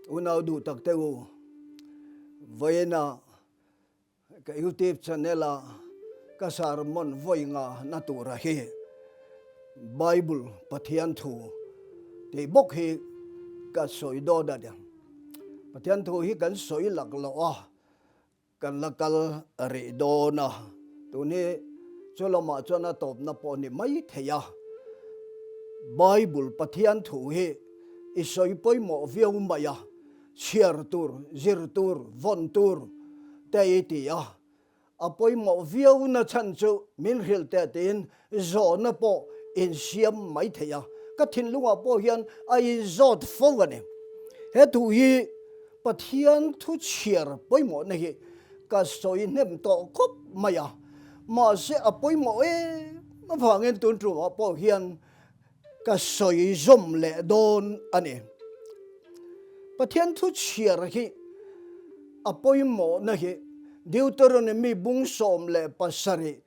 Unau duh tak te u, vawiina ka YouTube channel a ka sermon vawi nga na tura hi Bible Pathian thu tih bawk hi ka sawi dawn a ni. Pathian thu hi kan sawi lak loh a. Kan la kal rih dawn a, tun hi chu lamah chuan a tawpna pawh ni mai thei a. Bible Pathian thu hi i sawi pawimawh viau mai a, chhiar tur, zir tur, vawn tur te i ti a. A pawimawh viau na chhan chu min hrilh teh tiin zawhna pawh insiam mai thei a. Ka thinlungah pawh hian a inzawt fo a ni. He thu hi Pathian thu chhiar pawimawhna hi ka sawi hnem tawh khawp mai a, mahse a pawimawh em avangin tun tumah pawh hian ka sawi zawm leh dawn a ni. Pathian thu chhiar hi a pawimawhna hi Deuteronomy bung 17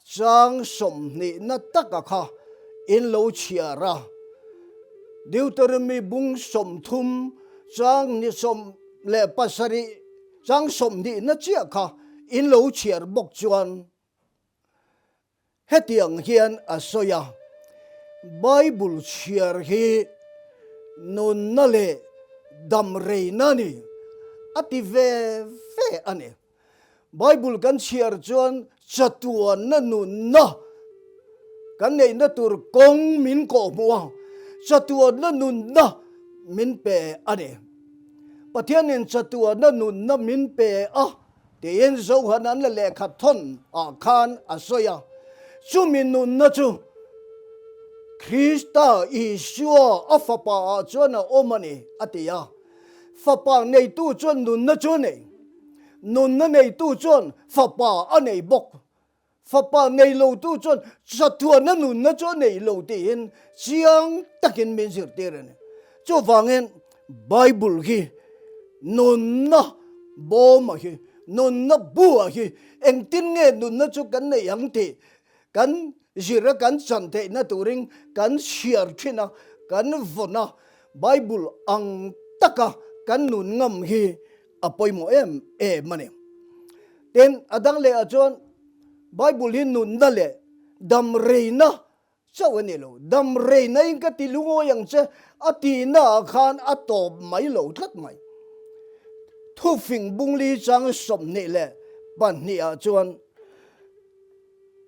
Chang 20 na taka kha in lo chhiar a, Deuteronomy bung 30 chang ni 17 chang 20 na chiah kha in lo chhiar bawk chuan hetiang hian a sawi a, Bible chhiar hi nunna leh damreina ni a ti ve ve a ni. Bible kan chhiar chuan chatuanna nunna kan neihna tur kawng min kawhhmuh a, chatuanna nunna min pe a ni. Pathianin chatuanna nunna min pe a tiin Zohan an la lehkha thawn ah khan a sawi a, chumi nunna chu Krista Isua a fapa ah chuan a awm a ni a ti a. Fapa neitu chuan nunna chu a nei. Nunna neitu chuan fapa a nei bawk. Fapa nei lotu chuan chatuana nunna chu a nei lo tiin chiang takin min zirtir a ni. Chuvangin Bible hi nunna bawma hi, nunna bua hi engtin nge nunna chu kan nei ang tih kan zir a kan chan theihna turin kan chhiar thin a, kan vawn a, Bible ang taka kan nun ngam hi a pawimawh em em a ni. Tin, a dang leh ah chuan Bible hi nunna leh damreina chauh a ni lo. Damreina in ka ti lungawi ang che a tihna ah khan a tawp mai lo tlat mai. Thufing bungli chang 22 ah chuan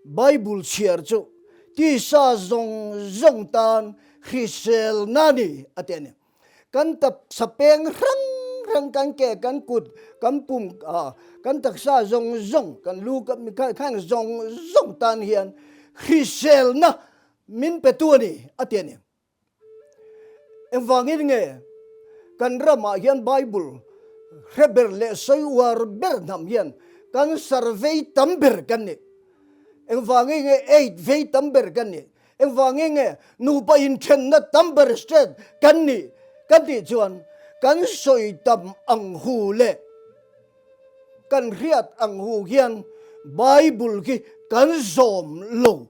Bible chhiar chu tisa zawng zawng tan hriselna a ni a ti a ni. Kan taksa peng hrang hrang, kan ke, kan kut, kan pum, kan taksa zawng zawng, kan lu khan zawng zawng tan hian hriselna min petu a ni a ti a ni. Engvangin nge kan ramah hian Bible hre ber leh sawi uar ber hnam hian kan survey tam ber kan ni? Engvangin nge aid vei tam ber kan ni? Engvangin nge nupa inthenna tam ber state kan nih kan tih chuan kan sawi tam ang hu leh kan hriat ang hu hian Bible khi kan zawm lo,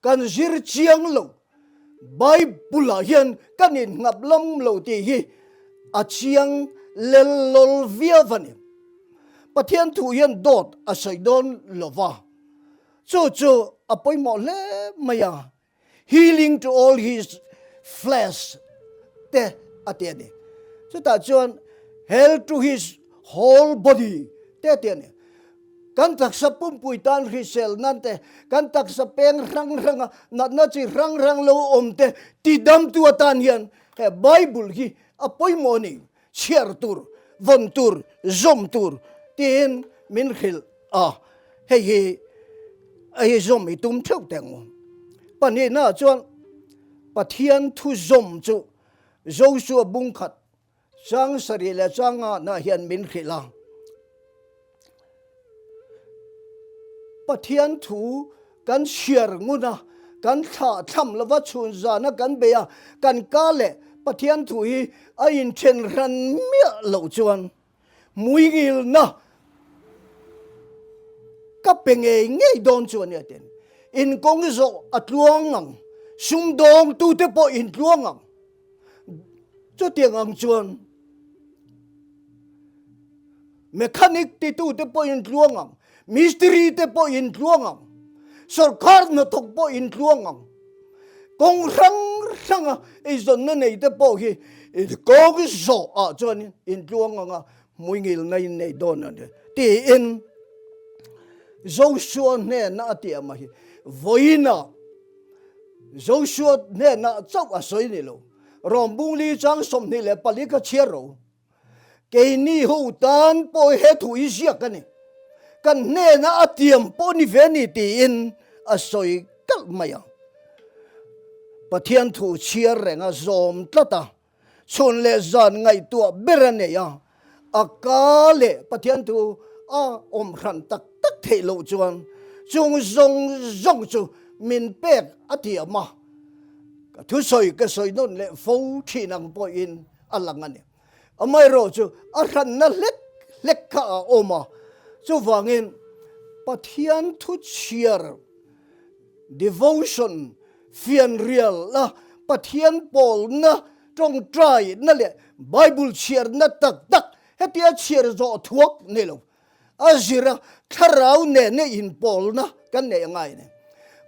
kan zir chiang lo, Bible ah hian kan inngap lam lo tih hi a chiang lel lawl viau a ni. Pathian thu hian dawt a sawi dawn lo va. Chu chu a pawimawh hle mai a, healing to all his flesh te a ti a ni. Chutah chuan health to his whole body te a ti a ni. Kan taksa pumpui tan hrisel nan te, kan taksa peng hrang hranga natna chi hrang hrang lo awm te tidamtu atan hian he Bible hi a pawimawh a ni. Chhiar tur, vawn tur, zawm tur tiin min hrilh a, hei hi hei zawm i tum theuh teh ang u. Pahnihnaah chuan Pathian thu zawm chu Joshua bung khat chang sarih leh chang ngahna hian min hrilh a. Pathian thu kan chhiar ngun a, kan thlah thlam lova chhun zana kan bei a, kan ka leh Pathian thu hi a inthen hran miah loh chuan muingilna ka pe ngei ngei dawn chu a nia tin. Inkawng zawh a tluang ang, sumdawngtute pawh in tluang ang. Chutiang ang chuan. Mechanic titute pawh in tluang ang, mistiri te pawh in tluang ang, sorkar hnathawk pawh in tluang ang. Kawng hrang hranga eizawnna nei te pawh hi kawng zawh ah chuan in tluang ang a, hmuingilna in nei dawn a ni tiin Joshua hnena a tiam a hi. Vawiinah Joshua hnenah chauh a sawi ni lo. Rawm bungli chang 24 kha chhiar ro. Keini ho tan pawh he thu hi ziak a ni. Kan hnena a tiam pawh ni ve ni tiin a sawi kalh mai ang. Pathian thu chhiar reng a zawm tlat a, chhun leh zan ngaihtuah ber a nei a, a ka leh Pathian thu a awm hran tak tak theih loh chuan chung zawng zawng chu min pek a tiam a. Ka thusawi ka sawi nawn leh fo thin ang pawhin a lang a ni. Amaherawhchu a hranna hlek hlek kha a awm a, chuvangin Pathian thu chhiar, devotion, fianrial a, Pathian pawlna, tawngtaina leh Bible chhiarna tak tak hetia chhiar zawh thuak nei lo. A zira thlarau nena inpawlna kan neih a ngai a ni.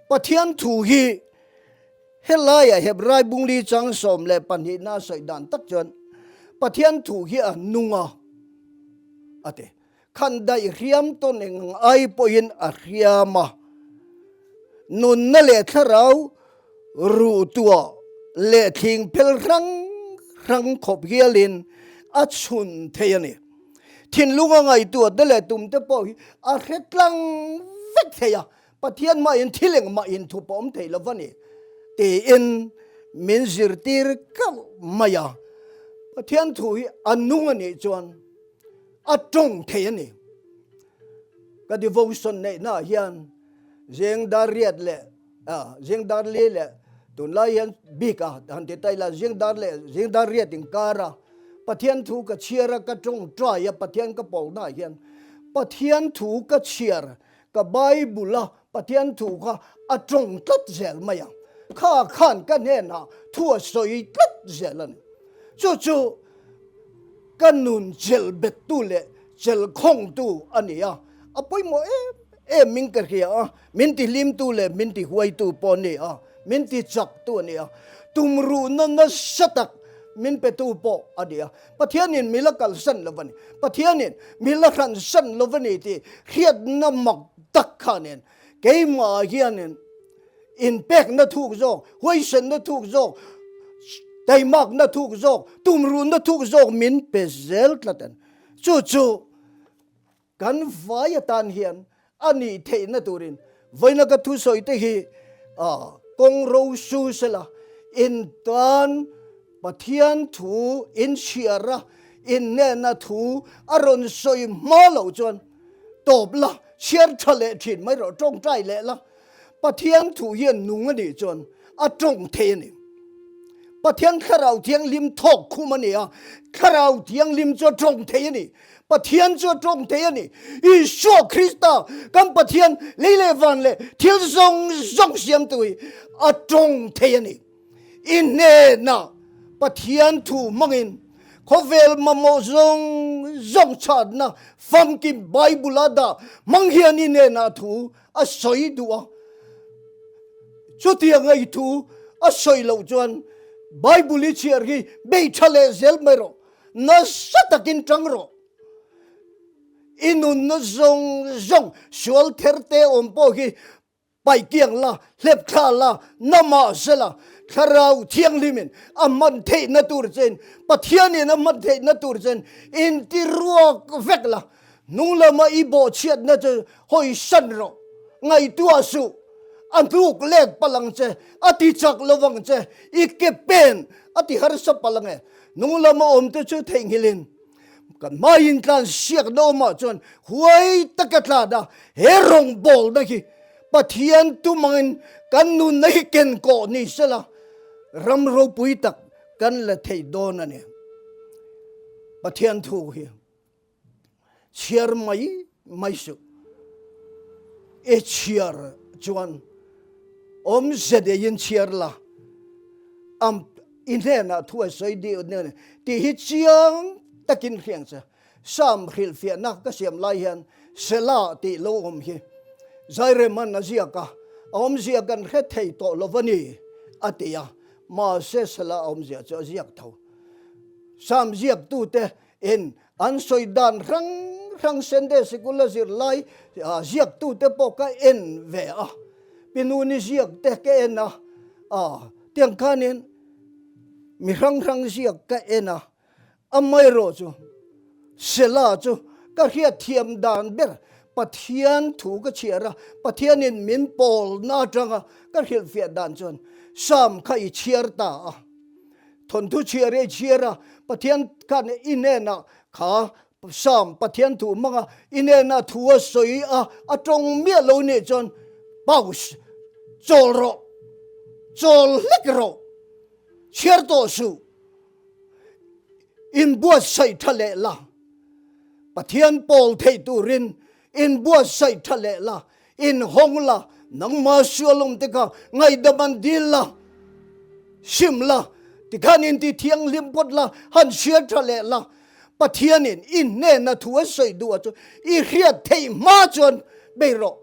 Pathian thu hi Helaiah Hebrai bungli chang 12 na a sawi dan tak chuan Pathian thu hi a nung a, a ti. Khan daih hriam tawn eng ang ai pawhin a hriam a. Nunna leh thlarau ruh tuah leh thling phel hrang hrang khawp hialin a chhun thei a ni. Thinlunga ngaihtuah te leh tum te pawh hi a hre tlang vek thei a. Pathian mahin thil engmah inthup a awm thei lo va ni tiin min zirtir kauh mai a. Pathian thu hi a nung a nih chuan a tawng thei a ni. Ka devotion neihnaah hian zeng dar riat leh zeng dar li leh tunlai hian bik a han ti ta ila zeng dar leh zeng dar riat inkar a Pathian thu ka chhiar a ka tawngtai a Pathian ka pawlnaah hian Pathian thu ka chhiar Ka Bible a Pathian thu kha a tawng tlat zel mai a, kha khan ka hnenah thu a sawi tlat zel a ni. Chu chu ka nun chelh bettu leh chelh khawngtu a ni a, a pawimawh em em in ka hria a, min ti hlimtu leh min ti huaitu pawh a ni a, min ti chaktu a ni a, tumruhna nasa tak min petu pawh a ni a. Pathianin mi la kalsan lo a ni. Pathianin mi la hransan lo a ni tih hriatna mak tak kha nen keimah hianin inpekna thuk zawk, huaisenna thuk zawk, taimakna thuk zawk, tumruhna thuk zawk min pe zel tlat a ni. Chu chu Kan vai atan hian a nih theihna turin vawiina ka thusawi te hi kawng ro su sela, in tan Pathian thu in chhiar a, in hnena thu a rawn sawi hma loh chuan tawp la, chhiar tha leh thin mai rawh, tawngtai leh la. Pathian thu hian nung a nih chuan a tawng thei a ni. Pathian Thlarau Thianghlim thawk khum a ni a, Thlarau Thianghlim chu a tawng thei a ni. Pathian chu a tawng thei a ni. Isua Krista kan Pathian lei leh van leh thil zawng zawng siamtu hi a tawng thei a ni. I hnenah Pathian thu hmangin khawvel mamawh zawng zawng chhatna famkim Bible a dah hmang hian i hnenah thu a sawi duh a. Chutianga i thu a sawi loh chuan Bible i chhiar hi bei tha leh zel mai rawh. Nasa takin tang rawh. I nunna zawng zawng sual ther te awm pawh hi paih kiang la, hlep thla la, namah sela Thlarau Thianghlimin a hman theihna tur chein, Pathianin a hman theihna tur chein inti ruak vek la. Hnung lama i bawhchhiatna chu hawi san rawh. Ngaihtuah suh. A hnuk lek palh ang che, a ti chak lo vang che, i ke pen a ti harsa palh ang e. Hnung lama awmte chu theihnghilhin kan hmaiin tlan siakna awmah chuan huai taka tlan a, he rawngbawlna hi Pathian tum angin kan nunna hi ken kawh ni sela ram ropui tak kan la thei dawn a ni. Pathian thu hi. Chhiar mai mai suh. I chhiar chuan awmze deiin chhiar la, am i hnenah thu a sawi dih tih hi chiang takin hriang che. Psalm hrilhfiahna ka siam lai hian Selah tih lo awm hi Zaireman a ziak a, a awmzia kan hre thei tawh lo va ni, a ti a. Mahse Selah awmzia chu a ziak tho. Psalm ziaktute in an sawi dan hrang hrang Sunday Sikul a zir lai ziaktute pawh ka en ve a, Pinuni ziak te ka en a, tiang khanin mi hrang hrang ziak ka en a, Amaherawh chu Selah chu ka hriatthiam dan ber Pathian thu ka chhiar a, Pathianin min pawlna atanga ka hrilhfiah dan chuan Psalm kha i chhiar ta a. Thawnthu chhiar i chhiar a, Pathian khan i hnenah kha Psalm Pathian thu hmanga i hnenah thu a sawi a, a tawng miah lo nih chuan pause, chawl rawh, chawl hlek rawh, chhiar tawh suh. Inbuatsaih tha leh la, Pathian pawl theih turin inbuatsaih tha leh la, inhawng la, nangma sualawm te kha ngaihdam an dil la, sim la, tikhan inti thianghlim phawt la, han hriat tha leh la, Pathianin i hnena thu a sawi duh ah chuan i hriat theih hma chuan bei rawh.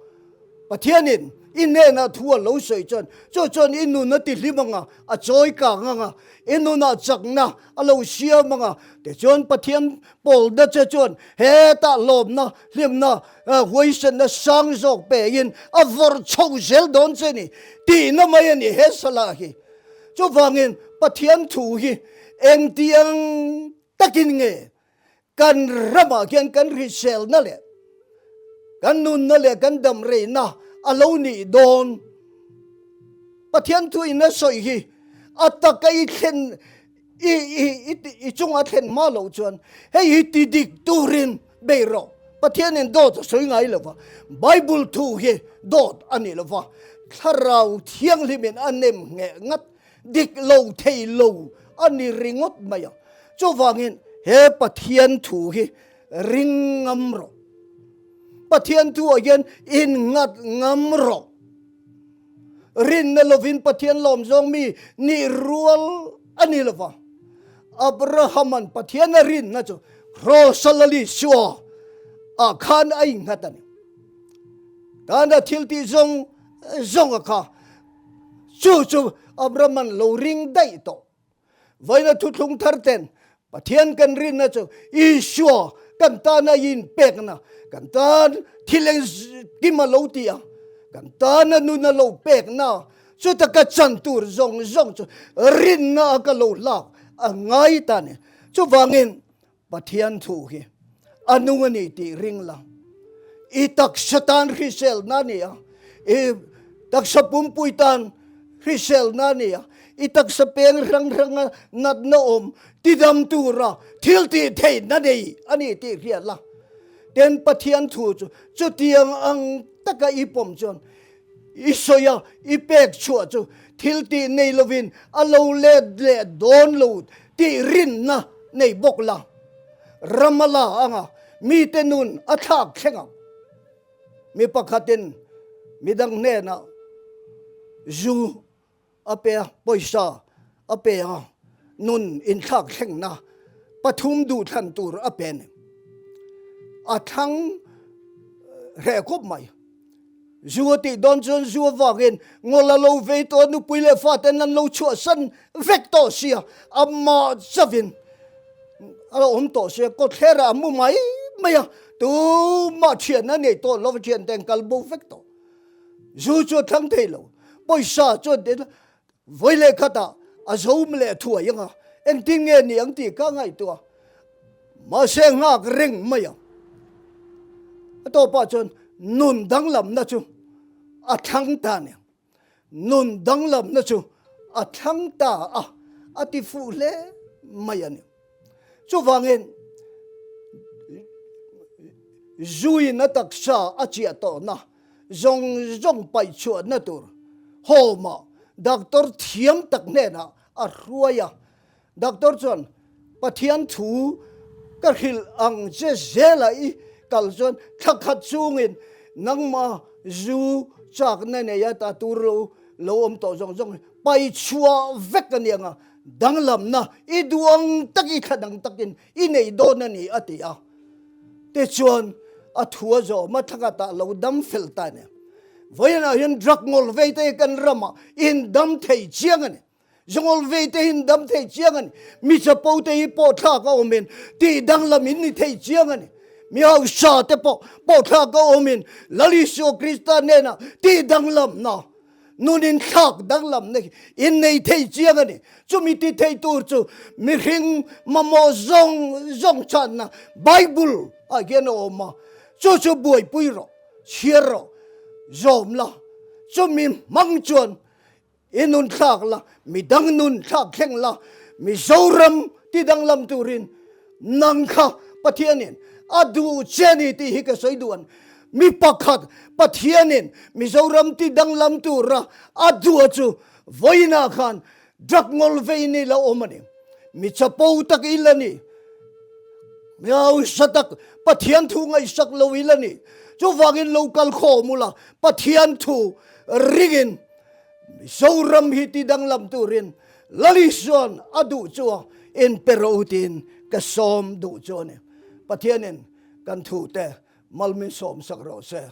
Pathianin i hnenah thu a lo sawi chuan chu chuan i nun a tihlim ang a, a chawi kang ang a, i nunah chakna a lo siam ang a. Tichuan Pathian pawlna che chuan hetah lawmna, hlimna, huaisenna sang zawk pein a vawrh chho zel dawn che ni tihna mai a ni he salah hi. Chuvangin Pathian thu hi engtiang takin nge Kan ramah hian kan hriselna leh kan nunna leh kan damreina a lo nih dawn. Pathian thuin a sawi hi a taka i thlen i i i chunga thlen hma loh chuan hei hi ti dik turin bei rawh. Pathianin dawt a sawi ngai lo va, Bible thu hi dawt a ni lo va, Thlarau Thianghlimin a nem ngheh ngat Dik lo thei lo a ni ringawt mai a. Chuvangin he Pathian thu hi ring ngam rawh. Pathian thu ah hian innghat ngam rawh. Rinna lovin Pathian lawm zawng mi nih rual a ni lo va. Abrahama'n Pathian a rinna chu Hrawsalali Sua ah khan a innghat a ni. Tana thil tih zawng zawng a kha Chu chu Abraham-an lo ring daih tawh. Vawiina thuthlung thar ten Pathian kan rinna chu Isua kan tana inpekna, kan tan thil engkim a lo ti a, kan tana nun a lo pekna, chuta ka chan tur zawng zawng chu rinna a ka lo hlak a ngai ta ni. Chuvangin Pathian thu hi a nung a ni tih ring la. I taksa tan hriselna a ni a, i taksa pumpui tan hriselna a ni a, i taksa peng hrang hranga natna awm tidam tura thil tih theihna nei a ni tih hria la. Tin, Pathian thu chu chutiang ang taka i pawm chuan I sawi a, i pek chhuah chu thil tih nei lovin a lo let leh dawn lo tih rinna nei bawk la. Ram a la ang a, mite nun a thlak thleng ang. Mi pakhatin midang hnenah zu A pe a, pawisa a pe a, nun inthlak thlengna pathum duhthlan tur a pe a ni. A thlang hreh khawp mai. Zu a tih dawn chuan zu avangin ngawl a lo vei tawh a, nupui leh faten an lo chhuahsan vek tawh sia, amah chavin a awm tawh sia, kawtthlerah a mu mai mai a, tumah thian a nei tawh lo, thiante an kal bo vek tawh. Zu chu a thlang thei lo, pawisa chu an ti vawi leh khatah a zom leh thuai ang a, engtin nge ni ang tih ka ngaihtuah a, mahse nghak reng mai ang. A tawpah chuan nun danglamna chu a thlang ta nia, nun danglamna chu a thlang ta a, a ti fuh hle mai a ni. Chuvangin zuin a taksa a chiah tawhna zawng zawng paih chhuahna tur home-ah doctor thiam tak hnenah a hruai a. Doctor chuan, Pathian thu ka hrilh ang che zela i kal chuan thla khat chungin nangma zu chakna nei a ta tur lo lo awm tawh zawng zawng hi paih chhuah vek a ni ang a, danglamna i duang tak i thla dang takin i nei dawn a ni a ti a. Tichuan, a thu a zawm a, thla khatah lo dam fel ta a ni. Vawiinah hian drug ngawl vei te hi kan ramah in dam thei chiang a ni. Zangawl vei te hi in dam thei chiang a ni. Mi chapo te hi pawh thlak a awmin tih danglam in ni thei chiang a ni. Mi hausa te pawh pawh thlak a awmin Lal Isua Krista hnenah tih danglamna Nun inthlak danglamna hi in nei thei chiang a ni. Chumi ti thei tur chu mihring mamawh zawng zawng chhanna Bible ah hian a awm a, chu chu buaipui rawh, chhiar rawh, zawm la, chumi hmang chuan i nun thlak la, midang nun thlak thleng la, Mizoram ti danglam turin Nang kha Pathianin a duh che ni tih hi ka sawi duh an. Mi pakhat Pathianin Mizoram ti danglam tura a duh a chu vawiinah khan drug ngawl vei ni la awm a ni. Mi chapo tak i la ni. Mi hausa tak Pathian thu ngaihsak lo i la ni. Chuvangin lo kal khawm ula Pathian thu ringin Mizoram hi ti danglam turin Lalisuan a duh chu a inpe ro tiin ka sawm duh chu a ni. Pathianin kan thute mal min sawmsak rawh se.